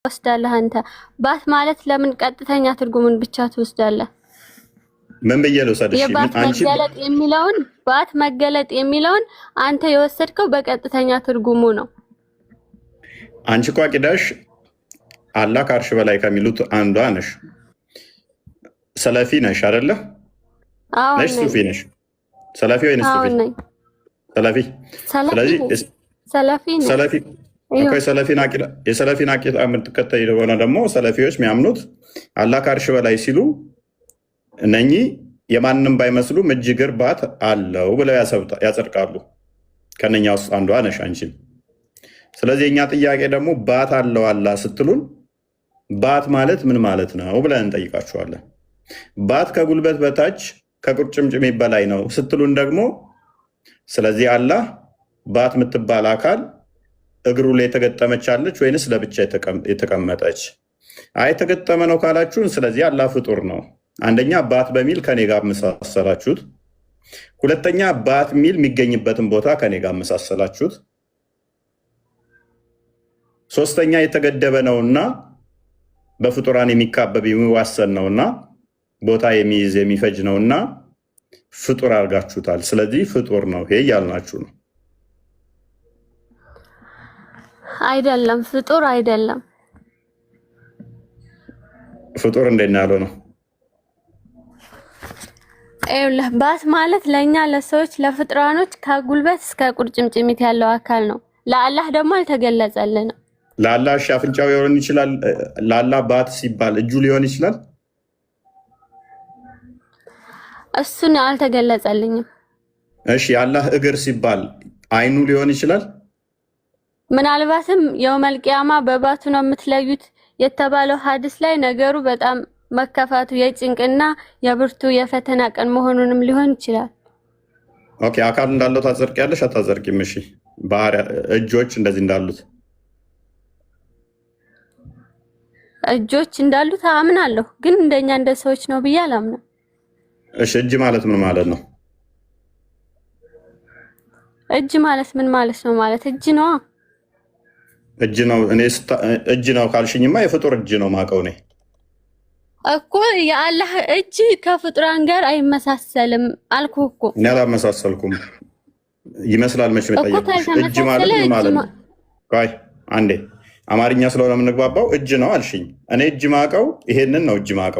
ትወስዳለህ አንተ? ባት ማለት ለምን ቀጥተኛ ትርጉሙን ብቻ ትወስዳለህ? ምን ብዬ ልውሰድ? እሺ የባት አንቺ መገለጥ የሚለውን ባት መገለጥ የሚለውን አንተ የወሰድከው በቀጥተኛ ትርጉሙ ነው። አንቺ እኮ አቂዳሽ አላህ ከአርሽ በላይ ከሚሉት አንዷ ነሽ። ሰለፊ ነሽ አይደለ? አዎ ነሽ ነኝ። ሱፊ ነሽ? ሰለፊ ወይንስ አዎ ሱፊ? ነኝ። ሰለፊ። ሰለፊ ስለዚህ ነኝ። ሰለፊ ነኝ። ሰለፊ እኮ የሰለፊን አቂዳ የምትከተይ ከሆነ ደግሞ ሰለፊዎች የሚያምኑት አላህ ከአርሽ በላይ ሲሉ እነኚህ የማንም ባይመስሉም እጅ እግር ባት አለው ብለው ያጸድቃሉ። ከነኛ ውስጥ አንዷ ነሽ አንቺም። ስለዚህ የእኛ ጥያቄ ደግሞ ባት አለው አላህ ስትሉን ባት ማለት ምን ማለት ነው ብለን እንጠይቃችኋለን። ባት ከጉልበት በታች ከቁርጭምጭሚት በላይ ነው ስትሉን ደግሞ ስለዚህ አላህ ባት የምትባል አካል እግሩ ላይ የተገጠመች አለች ወይንስ ለብቻ የተቀመጠች? አይ የተገጠመ ነው ካላችሁን፣ ስለዚህ አላህ ፍጡር ነው። አንደኛ ባት በሚል ከኔ ጋር አመሳሰላችሁት። ሁለተኛ ባት ሚል የሚገኝበትን ቦታ ከኔ ጋር አመሳሰላችሁት። ሶስተኛ የተገደበ ነውና በፍጡራን የሚካበብ የሚዋሰን ነውና ቦታ የሚይዝ የሚፈጅ ነውና ፍጡር አድርጋችሁታል። ስለዚህ ፍጡር ነው ይሄ እያልናችሁ ነው። አይደለም፣ ፍጡር አይደለም። ፍጡር እንዴት ነው ያለው ነው? ይኸውልህ ባት ማለት ለእኛ ለሰዎች ለፍጥራኖች ከጉልበት እስከ ቁርጭምጭሚት ያለው አካል ነው። ለአላህ ደግሞ አልተገለጸልንም። ለአላህ እሺ፣ አፍንጫው ሊሆን ይችላል። ለአላህ ባት ሲባል እጁ ሊሆን ይችላል። እሱን አልተገለጸልኝም። እሺ፣ የአላህ እግር ሲባል አይኑ ሊሆን ይችላል። ምናልባትም የውመል ቂያማ በባቱ ነው የምትለዩት የተባለው ሀዲስ ላይ ነገሩ በጣም መከፋቱ የጭንቅና የብርቱ የፈተና ቀን መሆኑንም ሊሆን ይችላል። Okay፣ አካል እንዳለው ታጸድቂያለሽ አታጸድቂም? እሺ፣ ባህሪ እጆች እንደዚህ እንዳሉት እጆች እንዳሉት አምናለሁ፣ ግን እንደኛ እንደ ሰዎች ነው ብዬ አላምንም። እሺ፣ እጅ ማለት ምን ማለት ነው? እጅ ማለት ምን ማለት ነው? ማለት እጅ ነዋ። እጅ ነው። እኔ እጅ ነው ካልሽኝማ የፍጡር እጅ ነው ማቀው እኔ። እኮ የአላህ እጅ ከፍጡራን ጋር አይመሳሰልም አልኩህ እኮ። እኔ አላመሳሰልኩም። ይመስላል መቼም እኮ የጠየኩሽ። እጅ ማለት ካልተመሳሰለ ምን እጅ ማለት ነው? ቆይ አንዴ፣ አማርኛ ስለሆነ የምንግባባው እጅ ነው አልሽኝ። እኔ እጅ ማቀው ይሄንን ነው እጅ ማቀው።